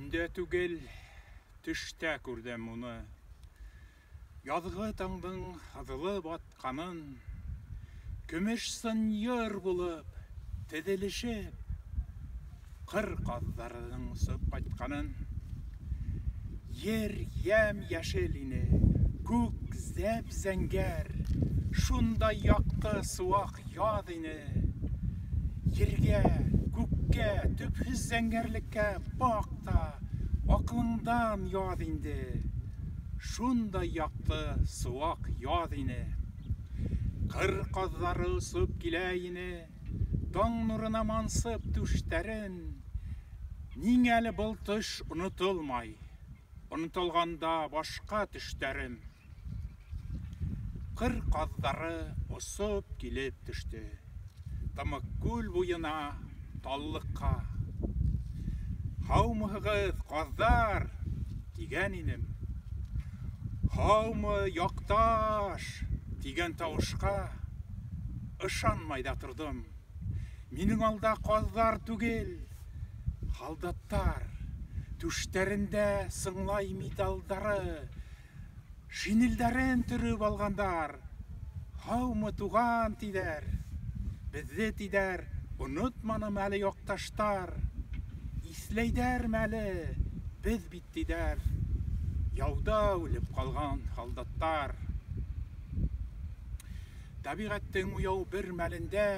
Өндә түгел, төштә күрҙем уны. Яҙғы таңдың һыҙылып атҡанын, көмөш сынйыр булып теҙелешеп, ҡыр ҡаҙҙарының осоп ҡайтҡанын. Ер йәм-йәшел ине, күк зәп-зәңгәр, шундай яҡты сыуаҡ яҙ ине. Ергә, күккә, төпһөҙ зәңгәрлеккә баҡ та, аҡылыңдан яҙ инде. Шундай яҡты сыуаҡ яҙ ине. Ҡыр ҡаҙҙары осоп килә ине, таң нурына мансып түштәрен. Ниңә әле был төш онотолмай, онотолғанда башҡа төштәрем. Ҡыр ҡаҙҙары осоп килеп төштө Тымыҡ күл буйына, таллыҡҡа. Һаумыһығыҙ, ҡаҙҙар, тигән инем. Һаумы, яҡташ, тигән тауышҡа ышанмай ҙа торҙом. Минең алда ҡаҙҙар түгел, һалдаттар. Түштәрендә сыңлай миҙалдары, шинелдәрен төрөп алғандар. Һаумы, туған, тиҙәр. Беҙҙе, тиҙәр, онотманым әле яҡташтар. Иҫләйҙәрме әле, беҙ бит, тиҙәр, яуҙа үлеп ҡалған һалдаттар. Тәбиғәттең уяу бер мәлендә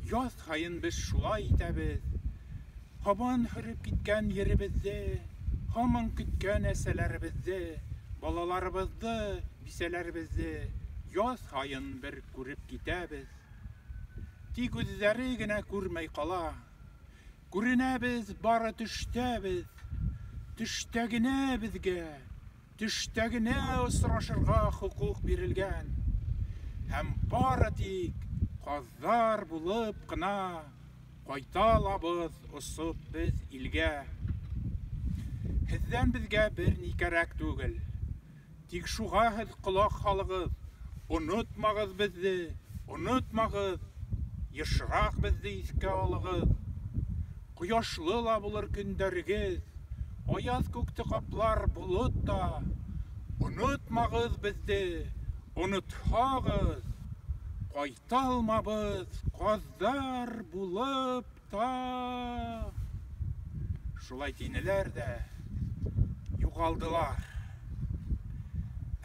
яҙ һайын беҙ шулай итәбеҙ. Һаман һөрөп киткән еребеҙҙе, һаман көткән әсәләребеҙҙе, балаларыбыҙҙы, бисәләребеҙҙе яҙ һайын бер күреп китәбеҙ. Тик үҙҙәре генә күрмәй ҡала. Күренәбеҙ бары төштәбеҙ. Төштә генә беҙгә, төштә генә осрашырға хоҡуҡ бирелгән. Һәм бары тик ҡаҙҙар булып ҡына ҡайта алабыҙ осоп беҙ илгә. Һеҙҙән беҙгә бер ни кәрәк түгел. Тик шуға һеҙ ҡолаҡ һалығыҙ, онотмағыҙ беҙҙе, онотмағыҙ, йышыраҡ беҙҙе иҫкә алығыҙ. Ҡояшлы ла булыр көндәрегеҙ, аяҙ күкте ҡаплар болот та. Онотмағыҙ беҙҙе, онотһағыҙ, ҡайта алмабыҙ ҡаҙҙар булып та. Шулай тинеләр ҙә юғалдылар.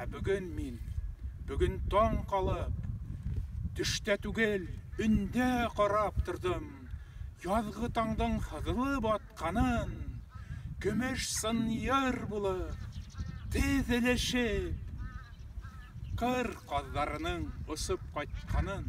Ә бөгөн мин, бөгөн таң ҡалып, төштә түгел, өндә ҡарап торҙом. Яҙғы таңдың һыҙылып атҡанын, көмөш сынйыр булып, теҙелешеп, ҡыр ҡаҙҙарының осоп ҡайтҡанын.